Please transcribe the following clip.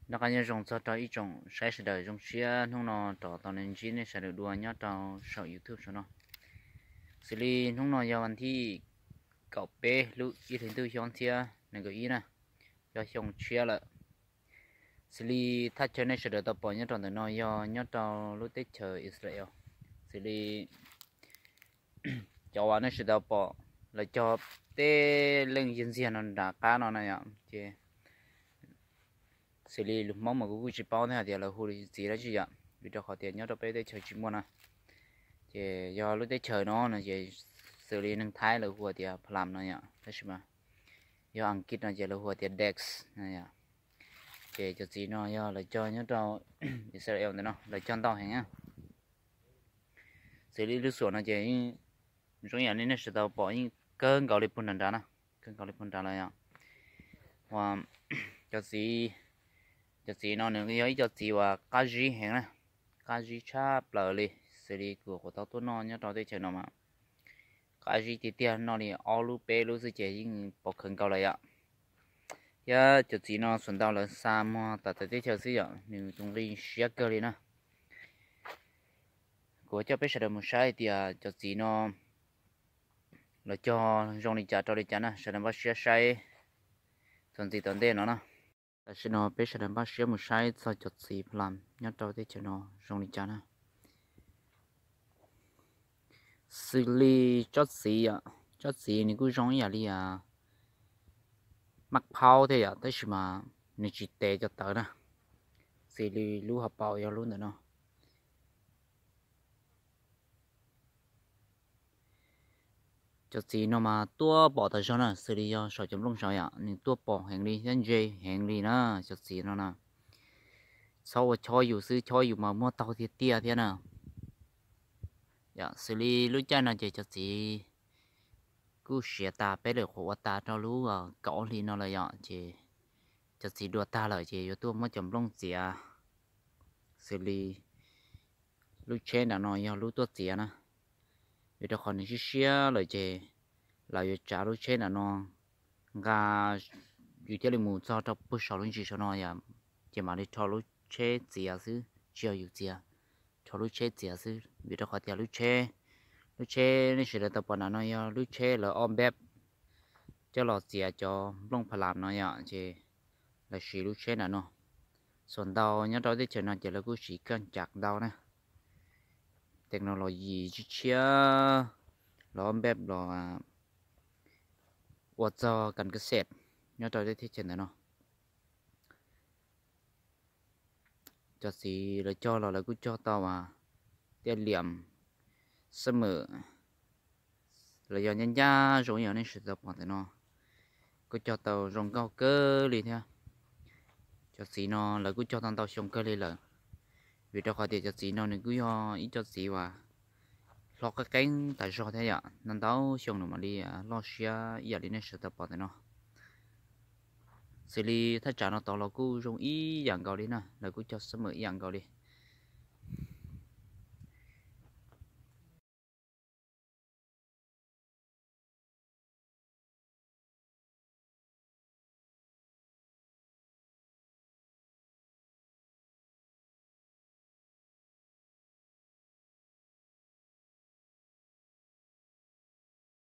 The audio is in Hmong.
Noj qab nyob zoo txog rau ib tsoom saib sawv daws, zoo siab hnub no rov tau ntsib nej sawv daws dua nyob rau saum YouTube saum no. Xws li hnub no yog vas thib kaum peb lub ib hlis ntuj xyoo ob txhiab nees nkaum ib na, yog xyoo tshiab lawm. Xws li thaj chaw nej sawv daws tau pom nyob rau ntawm no yog nyob rau lub teb chaws Israel. Xws li cov uas nej sawv daws tau pom lawv cog tej leej yig ntxiag no nram qab no na yom, ces xws li lus Hmoob mas kuv kuj tsis paub thiab hais tias lawv hu li txiv dab tsi yom, vim rau qhov tias nyob rau peb teb chaws tsis muaj na. Ces yog lub teb chaws no no ces xws li neeg Thaib lawv hu tias phalam no yom, tab sis mas yog Askiv no ces lawv hu tias desk no yom. Ces cov txiv no yog lawv cog nyob rau Israel ntawm no, lawv cog ntau heev na. Xws li lub xuam no ces yeej zoo yam li nej sawv daws tau pom, yeej kawg nkaus li puag nram nrad na, kawg nkaus li puag nrad lawm yom. Ua, cov txiv, cov txiv no nws yog ib co txiv uas qab zib heev na, qab zib tshaj plaws li. Xws li kuv nyuam qhuav tau tuaj noj nyob rau teb chaws no mas qab zib tiag tiag, noj li ob lub peb lub xwb ces yeej pom kawg nkaus lawm yom. Thiab cov txiv no xuas ntau lawv xa muag tam tawm teb chaws xwb yom, nws tus nqi siab kawg li na. Kuv coj peb sawv daws mus saib tias cov txiv no lawv cog zoo li cas rau li cas na, sawv daws npaj siab saib txuas ntxiv tom ntej no na. Tam sim no peb sawv daws npaj siab mus saib txog cov txiv phalam nyob rau teb chaws no zoo li cas na. Xws li tsob txiv, tsob txiv nws kuj zoo ib yam li maj phaub thiab yom, tab sis mas nws tsis tes cov tawv na. Xws li lub hauv paus yog lub ntawm no. Cov txiv no mas tuaj pom tas zog na, xws li yog saum cov nplooj saud yom, nws tuaj pom heev li thiab ntse heev li na. Cov txiv no na, txhob ua chob yus xwb, chob yus mas muaj taug tiag tiag thiab na. Xws li lub caij no ces cov txiv kuj siav tas, peb lawm qhuav ua tas rau lub kaum ob hlis no lawm yom, ces cov txiv dua tag lawm ces yuav tuaj muab cov nplooj txiav. Xws li lub tsheb nram no yog lub tuaj txiav na, vim rau qhov nws siab siab lawm ces lawv yuav tsav lub tsheb nram no nqa, yus thiaj li mus txog rau puag saum lub ntsis saum no yom, ces mam li rho lub tsheb txiav xwb, tsis yog yus txiav, rho lub tsheb txiav xwb. Vim rau qhov tias lub tsheb, lub tsheb nej sawv daws tau pom nram no yog lub tsheb lawv ob npeb coj los txiav cov nplooj phalam no yom, ces lawv siv lub tsheb nram no. Xuas ntau nyob rau teb chaws no ces lawv kuj siv kaj cav ntau na, technology tshiab tshiab, lawv ob npeb los ua txog kas kas xej nyob rau teb chaws ntawm no. Cov txiv lawv cog los lawv kuj cog tau tiaj liam, xab mem, los yog ncaj ncaj zoo ib yam nej sawv daws tau pom ntawm no, kuj cog tau zoo nkauj kawg li thiab. Cov txiv no lawv kuj cog tau ntau xyoo kawg li lawm, vim rau qhov tias cov txiv no nws kuj yog ib co txiv uas hlob qeeb qeeb tas zog thiab yom, ntau ntau xyoo nws mam li loj siab ib yam li nej sawv daws tau pom ntawm no. Xws li thaj tsam no tod los kuj zoo ib yam nkaus li na, lawv kuj cog xab mem ib yam nkaus li.